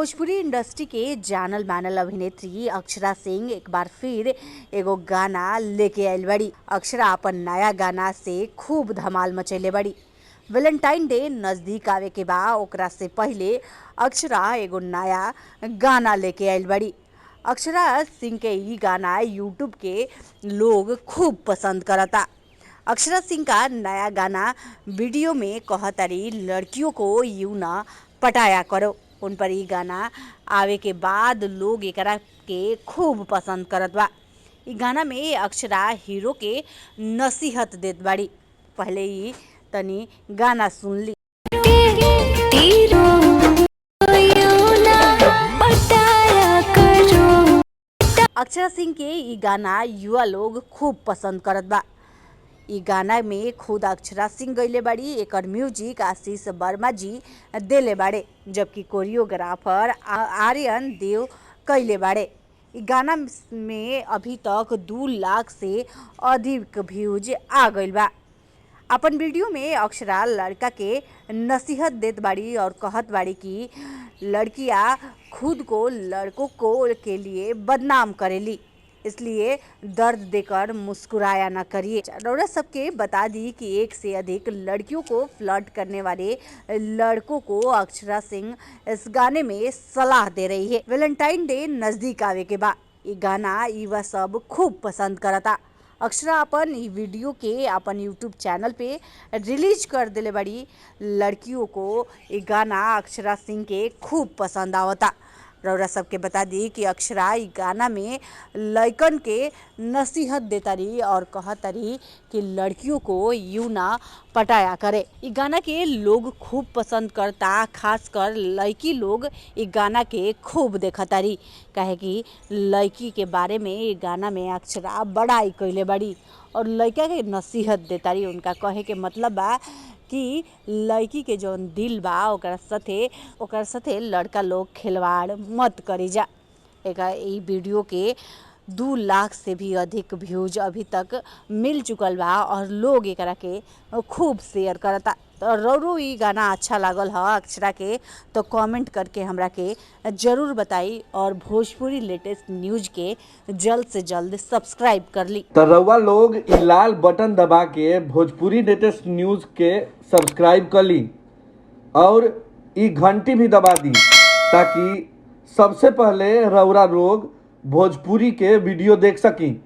Bhojpuri industry के जानल मानल अभिनेत्री अक्षरा सिंह एक बार फिर एगो गाना लेके आइल बड़ी। अक्षरा अपन नया गाना से खूब धमाल मचैले बड़ी। वैलेंटाइन डे नज़दीक आवे के बा, ओकरा से पहिले अक्षरा एगो नया गाना लेके आइल बड़ी। अक्षरा सिंह के ई गाना यूट्यूब के लोग खूब पसंद करता। अक्षरा सिंह का नया गाना वीडियो में कहतारी, लड़कियों को यूं ना पटाया करो। उन पर ई गाना आवे के बाद लोग एकरा के खूब पसंद करत बा। ई गाना में अक्षरा हीरो के नसीहत देत बाड़ी। पहले ई तनी गाना सुन ली। पटाया करो। अक्षरा सिंह के ई गाना युवा लोग खूब पसंद करत बा। ई गाना में खुद अक्षरा सिंह गईले बाड़ी। एकर म्यूजिक आशीष वर्मा जी देले बाड़े, जबकि कोरियोग्राफर आर्यन देव कैले बाड़े। ई गाना में अभी तक 2 लाख से अधिक व्यूज आ गईल बा। अपन वीडियो में अक्षरा लड़का के नसीहत देत बाड़ी और कहत बाड़ी कि लड़कियां खुद को लड़कों को के लिए बदनाम करेली, इसलिए दर्द देकर मुस्कुराया न करिए। रउरा सबके बता दी कि एक से अधिक लड़कियों को फ्लर्ट करने वाले लड़कों को अक्षरा सिंह इस गाने में सलाह दे रही है। वैलेंटाइन डे नज़दीक आवे के बा, ई गाना युवा सब खूब पसंद करता। अक्षरा अपन ई वीडियो के अपन यूट्यूब चैनल पे रिलीज कर देले बड़ी। लड़कियों को ई गाना अक्षरा सिंह के खूब पसंद आवता। रउरा सबके बता दी कि अक्षरा ई गाना में लइकन के नसीहत देतारी और कहतारी कि लड़कियों को यूं ना पटाया करे। ई गाना के लोग खूब पसंद करता, खासकर लड़की लोग ई गाना के खूब देखतारी, काहे कि लड़की के बारे में ई गाना में अक्षरा बड़ाई कइले बाड़ी और लड़का के नसीहत देतारी। उनका कहे के मतलब बा कि लड़की के जौन दिल बा, ओकरा साथे लड़का लोग खिलवाड़ मत करी जा। एका ई वीडियो के 2 लाख से भी अधिक व्यूज अभी तक मिल चुकल बा और लोग एकरा के खूब शेयर करता। तो रौरो ई गाना अच्छा लागल ह अक्षरा के, तो कमेंट करके हमरा के ज़रूर बताई और भोजपुरी लेटेस्ट न्यूज़ के जल्द से जल्द सब्सक्राइब कर ली। त रउआ लोग इ लाल बटन दबा के भोजपुरी लेटेस्ट न्यूज के सब्सक्राइब कर ली और इ घंटी भी दबा दी, ताकि सबसे पहले रउरा लोग भोजपुरी के वीडियो देख सकी।